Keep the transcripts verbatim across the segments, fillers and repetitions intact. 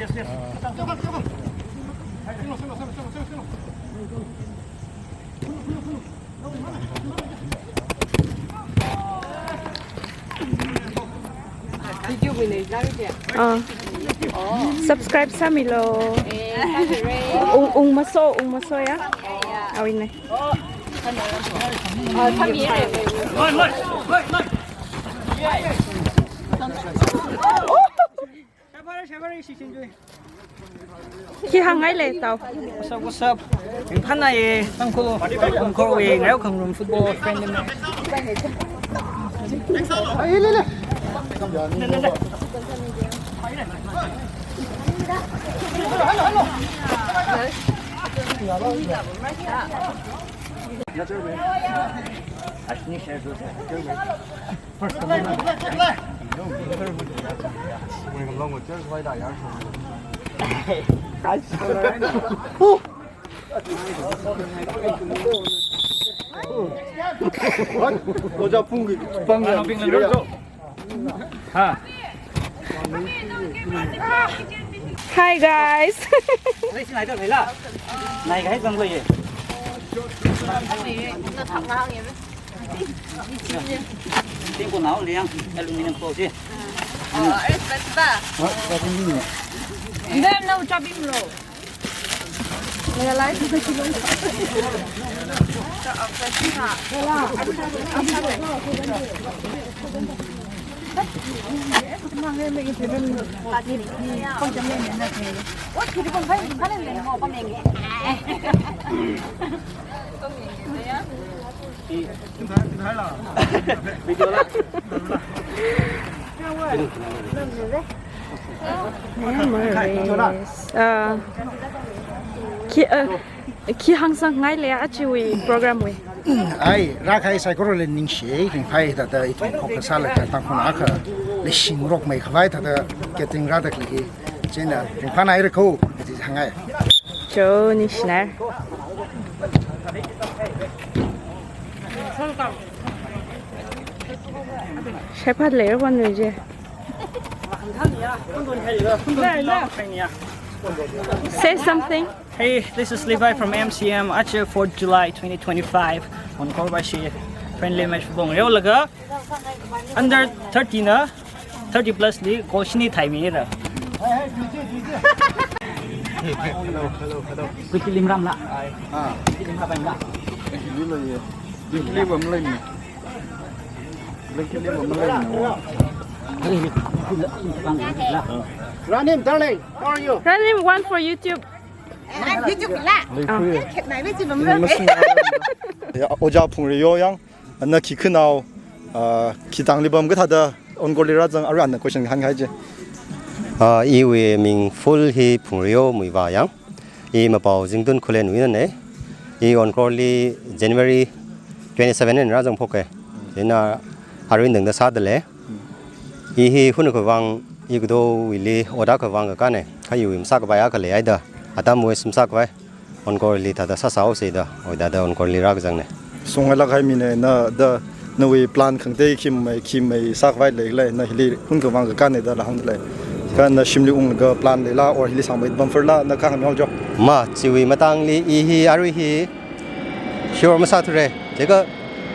Video wui nei lang je. Ah. Subscribe sāmilo. Eh, sāmire. Ung, ung maso, ung maso ya. Awine. Ah, sāmire. Khi hāngngai le tau. What's up, what's up? Ringphānāye, Tangkhul, Tangkhul wui, Ngayokhangarum football friendly match. Hi guys. Memories. Ah. Khi, ah, khi hāngsāngai le achiwui program wui. Ai, rākahai saikorali ningshi, ringphāi thāda ithum focus sālaga Tangkhul akha leishingarokmei khavai thāda catering rāda khalei hi. Chieina ringphānāhaira ko, kaji hāngngai. Cho, ningshinai. Shaipat leira wan rui je. Say something. Hey, this is Levi from M C M. Aja fourth July twenty twenty-five. Encore Bashi friendly match football ngareolaga under thirty na thirty plus li goal shini thaimira. Hello, hello, hello. Wiki Limram la. Ah. Wiki Limram la. Wiki Lim la ye. Wiki Lim la ye. Wiki Lim la ye. Ranim, darling, how are you? Ranim, one for YouTube. Eh, YouTube la. Ah. Ya, Ojā Phungreyo yang. Ana khi khanao, ah, khi tangli pam kathāda Encore li rāzang, arui ana question hānghai je. Ah, iwui ming full hi Phungreyo Muivah yang. I mapao Zingtun Khullen wuina ne. I Encore li January twenty-seven eina rāzang phoke. Chieina arui tangda sāda lei. I hi hun khavang, i kado wuili ot akha vang kakāne. Kha iwui masākapai akha leihaida. Atam waste masākapai. Encore li thāda sāsāhaosa da, oi thāda Encore li rākazang ne. Songailāk kahai mi ne, na da, nawui plan khangatei khi mei, khi mei sākhavai leilei, na hili hun khavang kakāne da la hāngda lei. Kha na shimli unglaga plan leila, or hili sāngmei pam furla, na kahāng mihaojo. Ma, chiwui matangli i hi, arui hi, sure masāthure. Chieina,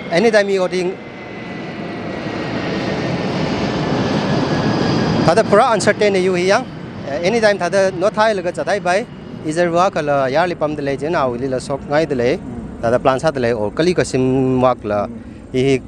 anytime i outing, thāda pura uncertain ne iwui hi yang. Eh, anytime thāda note hailaga zathai pai. Izarva kala yarli pamda lei, chieina awuilila shokngaida lei. Mm. Thāda plan sāda lei, or kali kasim makla, Mm. i hi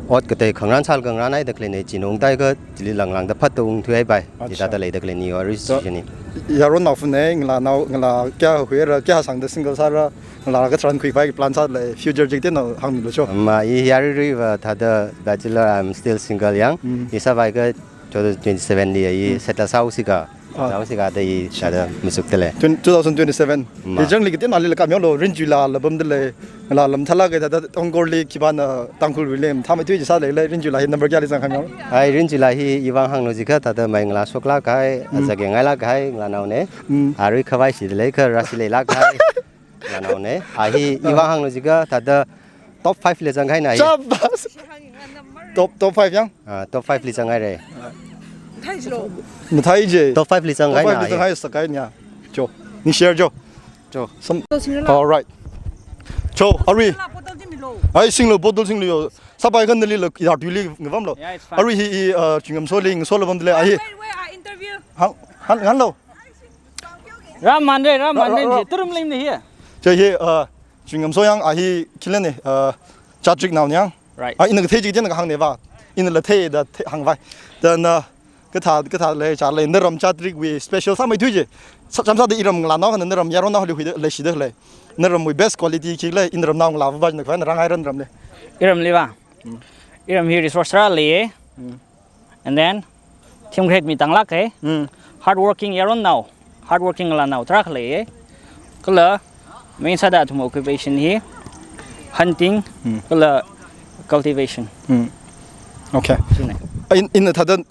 ot katei khangarān sālaga ngarānhaida khalei ne, chi nungtai kha, chili langlangda phatta ungthuihai pai. Chi Acha. Thāda leida khalei ni, or Cha, decision ni. Yaron nao phun ne, ngalānao, ngalā kayā huira, kayā sāngda single sāra, ngalā katharan khuipai plan sāda lei, future jik te na hāngmilu cho. Ma, i yaruiruiva thāda bachelor, I'm still single yang. Mm. I sāpai kha two thousand twenty-seven li, i Mm. settle sāhaosi kha. Ah. Sāhaosi kha da i thāda masukta lei. Twen-, two thousand twenty-seven. Ma. Hi jangli kateonali la kamyolo, rinjuila la pamda lei. La lam thala kha thāda Encore li khipāna Tangkhul wuili mathāmeithui chi sālei lei, rinjuila hi number kayāli zang khamyo? Ai, rinjuila hi i vang hānglu jikha thāda mai ngalā shoklāk kahai, Mm. azak yangngailāk kahai, ngalānao ne. Mm. Arui khavai shida lei kha rāshi leilāk kahai. Ngalānao ne. A hi i vang hānglu jikha thāda top five li zanghaina hi. Shabash. Top, top five yang? Ah, top five li zanghaire. Mathai je. Top five li zang Top five kahaina li zang hai. Hai sākahaina. Jo. Ningshiya jo. Jo. Sam- Bottle singlo. All right. Jo, arui. Bottle singlo. Ai, singlo, bottle singlo yo. Sāpai khan nali lo, ya, tuli ngavamlo. Yeah, it's fine. Arui hi, i, uh, Chingam soli, ngasoli pamdalei, ai. Wait, wait, I interview. Hāng, hāng, hānglo. Rāmānra, rāmānra, Rā, rā, rā. Turum lim ni hi. Jo hi, uh, Chingam so yang, a hi, khila ne, uh, Chatrick nao yang. Right. Ah, ina kathei chi kajina kahāng ne va. Inala thei da thei hāng vai. Then, uh, kathā, kathā lei, chālei, naram Chatrick wui special sāmeithui je. Sa-, chāmsāda iram ngalānao khana naram yaronnaoli huida leishida lei. Naramwui best quality khikhala, iramnao ngalāva va na khavaina rāngai ran ram le. Iramli va. Mm. Iram hi resource rā leiye. Mm. And then, team great mi tanglāke. Mm. Hardworking yaronnao. Hardworking ngalānao tarākha leiye. Kala, main sāda athum occupation hi hunting, Mm. kala cultivation. Mm. Okay. Chine. In, ina thāda,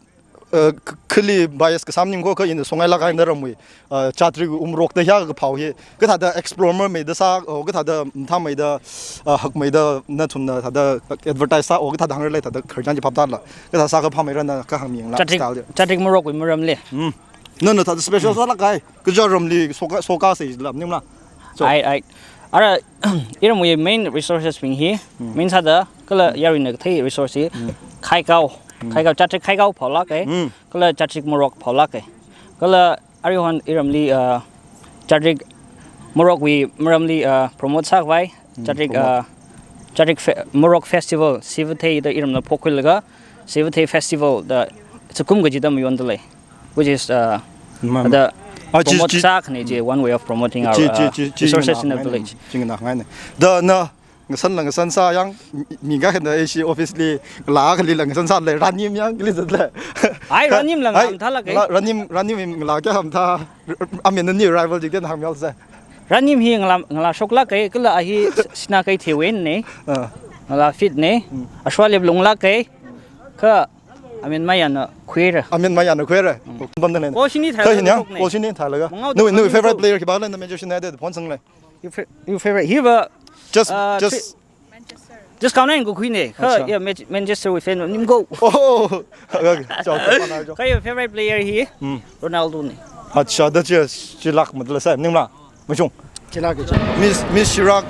uh, k-, khali bias kasā maningkha ina songailāk eina ramwui, uh, Chatrick wui umrok da ya kaphao hi. Kathāda explore meida sā, o kathāda mathāmeida, uh, hakmeida nathumna thāda advertise sā, o kathāda hāngra lei thāda kharjan chi phap tāla. Kathā sākha phāmeira na kahāng miyangla Chatrick, style ya. Chatrick marokwui maram le. Mm. Nana thāda special sālāk kahai. Kaja ramli soka, soka sāla maningla. So. Ai, ai. Ara, iramwui main resources bing hi, Mm. main sāda, kala yaruina kathei resource hi, Mm. khaikao, Mm. khaikao, Chatrick khaikao phaolāke, Mm. kala Chatrick marok phaolāke. Kala aruihon iramli, uh, Chatrick marokwui maramli, uh, promote sākhavai, Mm, Chatrick, promote. Uh, Chatrick fe-, Marok Festival, Sivathei da iramna phokhuilaga, Sivathei Festival da sakum kachida mayonda lei. Which is, uh, Ma-, the ah, chi, promote chi, sākhane chi, one way of promoting our, chi, chi, uh, chi, chi resources in the nganāngai ne, village. Chi nganāngai ne. Da na ngasan la ngasan sā yang, mi, mi kakhana ishi office li, la kali la ngasan sālei, rānim yang kali zatlei. Ai, rānim la Ai, ngam thālāke. La, rānim, rānim la kya ham thā, I mean, ni rival jik den hāngmihaosa. Rānim hi ngalā, ngalā shoklāke, kala a hi sina kai thewen ne. Ah. Ngalā fit ne. Hmm. Ashwa lep lunglāke. Kha Amen mayana khuira. Amen mayana khuira. Mm. Pamda lei. Goal shini thai Kha laga hin yang, shokne. Goal shini thai laga. Mangao Nui, nui tangkang favorite ko. Player khipā lei na Manchester United phone sang lei. You fa-, you favorite. Hiva, Just, uh, just. Tri-, just kaunai ko khuine. Kha, Acha. Yeah, Manch-, Manchester wui fan nim go. Oh, okay, okay. Chao, chao, chao, chao. Kha your favorite player hi, Hmm. Ronaldo ne. Acha, da chi, chi lak mat la sa, nim la. Machung. Chilak ke chilak. Miss, Miss Chirac,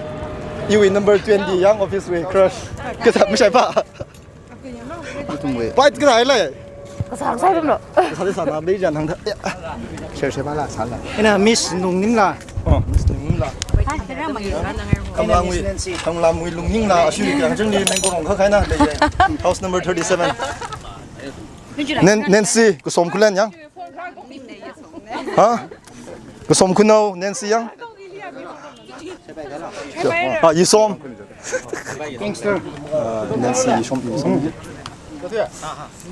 iwui number twenty yang office wui crush. Kathā mashai pa. Athum wui. Pai kathā lei. Kasā sai bamlo. Kasā de sāna de jan hang tha. Ya. Share share pa la sāla. Ina Miss Nungnim la. Oh, Miss Nungnim la. Ina Kamlangwui, Miss Nancy. Kamlangwui Lungning la. Ashu yang jeng li meng korong kha kaina de. House number thirty-seven. Nan-, Nancy, Kasom Khulen yang. Ha? Kasom Khunao, Nancy yang. Ah, Yisom. Gangster. Ah, Nancy Yisom, Yisom.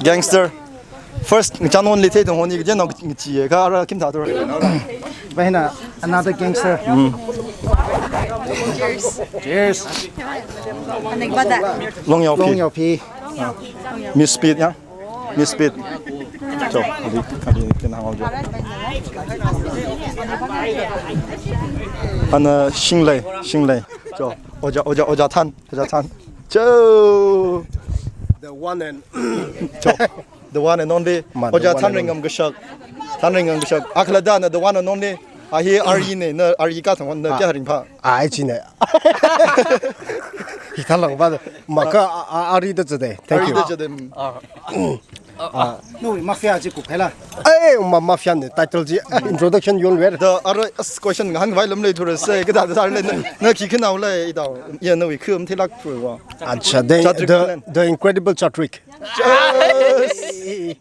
Gangster. First, ngachan only thei thong honi, kaje nao ngachi ye, kha ara kim thā tur. Bahina, another gangster. Mm. Cheers. Cheers. Long Yao Phi. Long Yao Phi. Ah. Miss Speed, yang. Miss Speed. Cho, adi, adi, ken hang jo. Ana Shinglei, Shinglei. Cho, Oja, Oja, Oja Than, Oja Than. Cho. The one and Cho, the one and only. Ma, the Oja one Than and Ringam only. Kashak. Than Ringam Kashak. Akhala da na the one and only. A hi R E ne, na R E ka thang na kya ring pha. Ai chi ne. Hi thalang ba. Ma ka a, a, R E da zade. Thank you. R E da zade. Ah. Ah. No, mafia chi ku khaila. Eh, ma, mafia ne title chi introduction yon wer. The other question ngan vai lam le thura se ka da da le na, na khi khanao le i dao. Ya na wi khum thilak thura. Acha, the, Chatrick the, Plan. The incredible Chatrick. Yes.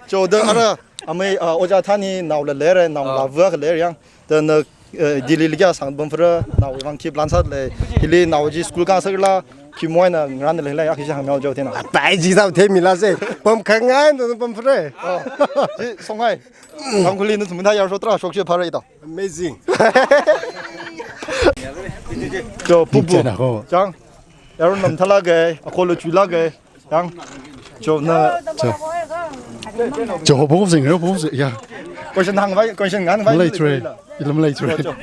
Cho da ara amei, ah, Oja Than hi nao la lere, nao la Ah. vak lere yang. Da na, eh, Delhi li kya sang bam phra, nao vang khip lan sat le. Hili nao ji school ka sak la, khi moi na ngran le la ya khi hang nao jo thena. Atai ji sao the mi la se. Pam khangai na pam phra. Oh. Ji songai. Tangkhul li na thum tha yar so tra shok she phara ito. Amazing. Cho pupu. Chang. Yar nam thala ge, akolo chula ge. Yang. Cho na. Cho. Cho, bo sing, bo sing, ya. Question hang vai, question ngan vai. Malai chure. Ilam malai chure. Cho, cho.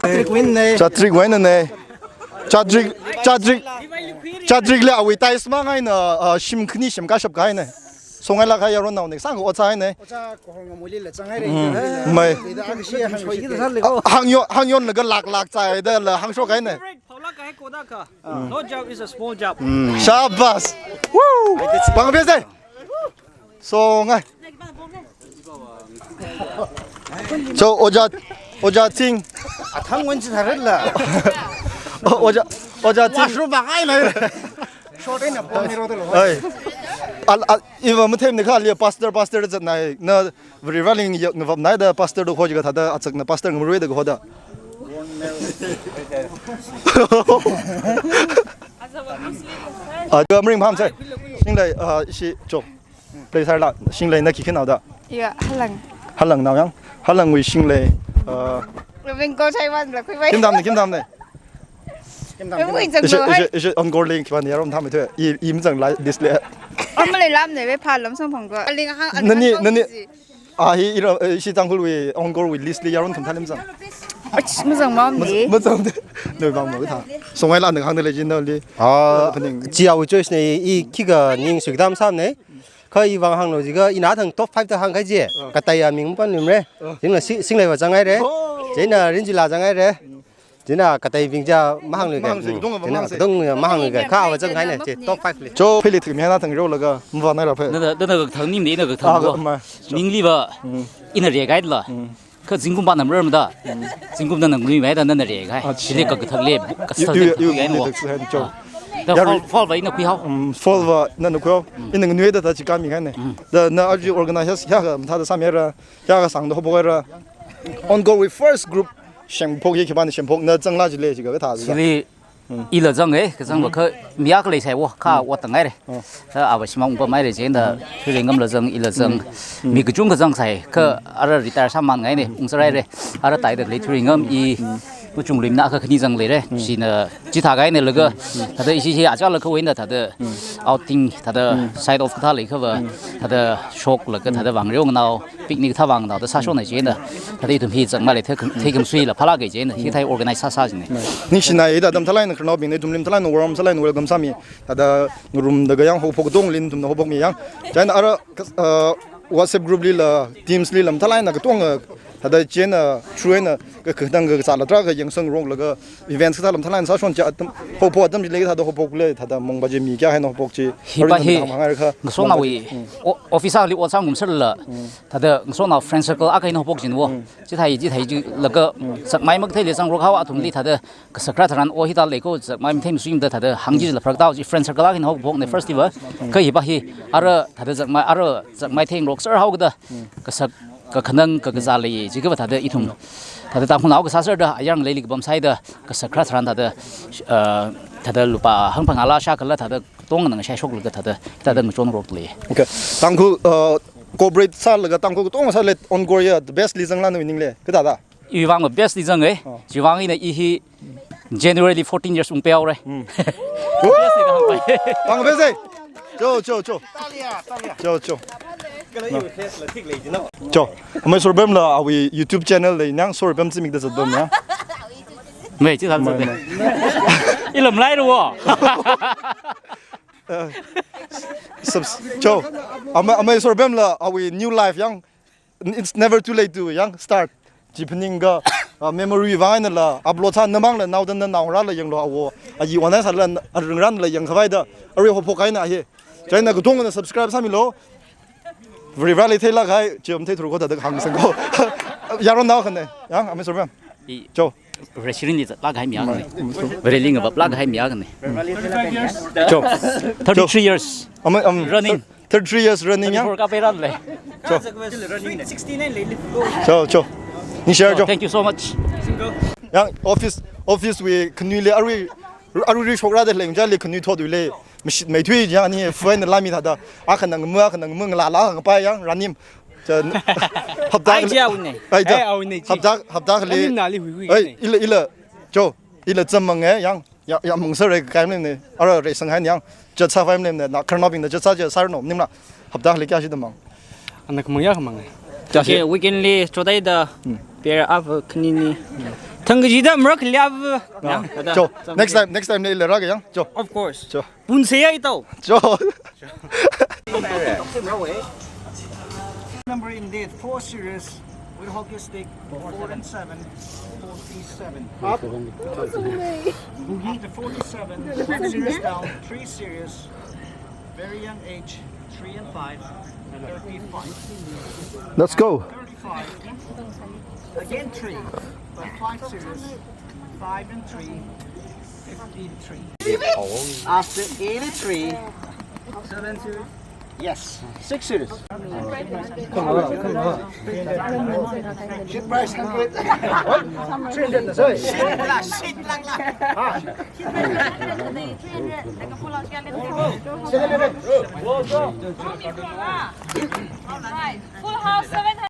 Chatrick win ne. Chatrick win ne. Chatrick, Chatrick. Chatrick le awui ties ma ngai na, ah, shim khani shim ka shap kai ne. Songailāk kahai yaronnaone, sāngkha ot sāhaine. Oja kohor ngamuli la chang haire. Mm. Mai. Lida akshi hang shoi kita sar le ko. Hāngyo, hāngyonlaga lāk lāk chai da la hāngshok haine. Favorite phaolāk kahai koda kha. No job is a small job. Mm. Shabash. Woo! Pāng best day. So ngai. So Oja, Oja Ching. Athang wan chi tharat la. Oja, Oja Ching. Washroom ba ngai la. Short in a pon ni ro de lo. Ai. Al, al, iva mathemni kha li pastor, pastor zatnai na Varivarali ngavapnai da pastor do khoji kathāda achakna pastor ngamrui da khoda. Ah, ka mring pham sai. Shinglei, ah, ishi cho. Play sar la. Shinglei na khi khin nao da. Ya, halang. Halang nao yang. Halangwui Shinglei, ah, Raving ko chai wan la khui bai. Kim dam ne, kim dam ne. Kim dam, kim dam. Ishi, ishi, ishi Encore link ban yarom tham thu. I, i mzang la this le. Am le lam ne ve pha lam song phong ko. Aling hang. Nani, nani. Ah, hi ira, eh, ishi Tangkhulwui Encore wui list li yaron tham thalim zang. Ach, mzang mam ne. Mzang de. Noi bang mo tha. Songai la ne hang de le jin li. Ah, phaning. Chia wui choice ne, i khikha ning sui dam sam ne. Kha i vang hānglo jiakha, ina thang top five da hāngkahai chi. Ah. Katei a ming pan lim re. Ah. Singla si-, Shinglei va chang haire. Oh. Chieina Rinjila chang haire. Chieina kateibing chi mahānglui kahai. Mahāngse, mm. Katong va chieina mahāngse. Katong va mahānglui kahai. Kha va chang haine, chi top five li. Cho, phili thik mi na thang rolaga, mva nai ra phe. Nana, nana ka thang ning de, nana ka thang. Ah, ko. Ma. Ningli va. Mm. Ina re kahai la. Mm. Kha zingkum pa nam ram da. Mm. Zingkum nana nganui mai da nana re kahai. Acha. Chili kakathak le, bu-, ka yu, sa yu, le yu, kakathak le no. Yu, yu, yu. Ah. Da ya fall, ri- fall va ina khui hao. Mm, fall va nana khui hao. Mm. Ina nganui da ta chi kami kahaine. Mm. Da na aji organize ya ka mathāda sāmira, ya ka sāngda haophok haira. Encore wui first group shemphok hi khipāna shemphok na zangla jile jiakha kathā jiakha. Chili Mm. Ila zang e, kazang va kha mi akha leisai wo, kha ot tang haire. Mm. Kha ava shimang ungpa maire chieina, Thuringam la zang, ila zang. Mm. Mi kachungkha zangsai, kha ara retire sāman ngaine, ungsarai re. Ara taida lei Thuringam i, Uchung Lim na kha khani zang leire. Mm. China chithā kahaine laga, thāda ishi hi acha la kha wui na thāda outing, thāda side of kathā lei kha va, thāda shok laga, thāda vang reo nganao, picnic thā vang nao da sāshon na chieina. Thāda ithum hi zangmai le thei kham, thei kham sui la phalak kahai chieina. Hithāda organize sāsā jine. Ningshina ida atam thālai na khararnaobing na ithumli mathālai na warm sālai na welcome sāmi. Thāda ngarum da kayang haophok dong lin ithumna haophok mi yang. Chieina ara, uh, WhatsApp group li la, Teams li la mathālai na katong, uh, thāda chieina, through na, ka, ka, dang ka, ka sāla tra ka yangsang rong laga, events kathā la mathālai na sāshon chi atam, haophok atam chi le thāda haophok le, thāda mong baje mi kayā haina haophok chi. Hipa hi, ngasonaowui, o-, office li ot sāngum sāla, thāda ngasonaowui friend circle akha eina haophok jin wo. Chithāi, chithāi chi laga, sakmai mak thei le zang rok hao athumli thāda, kasak kharā tharan o hithā lei ko, sakmai mathei masui da thāda, hāngji la pharak tao chi friend circle akha eina haophok ne first li va. Kha hipa hi, ara thāda sakmai, ara sakmai theng rok sār hao kada, kasak kakhanang kakazā lei, jiakha va thāda ithum. Thāda Tangkhulnao kasā sāda, ayar ngaleili kapam sāhaida, kasak kharā tharan thāda, uh, thāda lupā hangphangā la shākhala thāda, tong nang shai shok laga thāda, thāda ngachon rok lei. Okay. Tangkhul, uh, cooperate sālaga Tangkhul katong sāle Encore ya, the best li zangla nawui ning le, kathāda. I vang va best li zang e. Oh. Chi vang ina i hi January li fourteen years ungpeo re. Mm. Best li zang pai. Pāng best e. Cho, cho, cho. Cho, cho. Cho. Amei Sorbem la awui YouTube channel lei nang Sorbem zimik da zatbem ya. Mei, chi zat zat. Mei, mei. Ila malai ro. Uh, subs-, cho. Amei, amei Sorbem la awui new life yang. It's never too late to yang start. Chi phaning ka, uh, memory vang eina la upload sā namang la naoda na naongarā la yanglo awo. Ayi online sāla arung ran la yang khavai da. Arui haophok kahaina hi. Chieina katongna subscribe sāmilo. Varivarali theilak kahai, chi mathei thur ko thāda hāngsang ko. Yaron nao khane. Yang, amei Sorbem. I cho. Wrestling li zatlak kahai mi akhane. Mm, so. Wrestling va plak kahai mi akhane. Cho. Thirty-three years. Amei, um, running. Thirty-three years running ya. Before ka pe ran le. Cho. Cho, cho. Ningshir cho. Thank you so much. Yang office, office wui khanui le arui, arui ri shokra da leng ja le khanui thot wui le. Mashit maithui yang ni fine la mi thāda. Akhanang ma, akhanang ma ngala la ngapai yang ranim. Cha hapta. Ai, ja wui ne. Ai, ja. Ai, wui ne, ji. Hapta, hapta le. Ranim nali hui hui. Ai, ne. Ila, ila. Cho, ila zam mang e yang. Ya, ya, mung sar re kai mlem ne. Ara re sang hai yang. Jat sā vai mlem ne. Na khararnaobing da jat sā jat sā no. Nim na. Hapta le kya shi da mang. Ana khamang ya khamang. Kya shi. Okay, weekend li chodai da. Hmm. Pair up khani ni. Thang ji da mrak li up. Ah, yang. Cho. Next time, next time le le ra ga yang. Cho. Of course. Cho. Pun se ya ito. Cho. Number indeed, four series with hockey stick, four and seven, forty-seven. Boogie to forty-seven, one series down, three series, very young age, three and five, thirty-five. Let's go. Thirty-five. Again, three, but five series, five and three, fifty-three. After eighty-three, seventy, yes, six series. Come on, come on. Shit price hundred. Three hundred, sorry. Shit lang, shit lang lang. Full house seven hundred.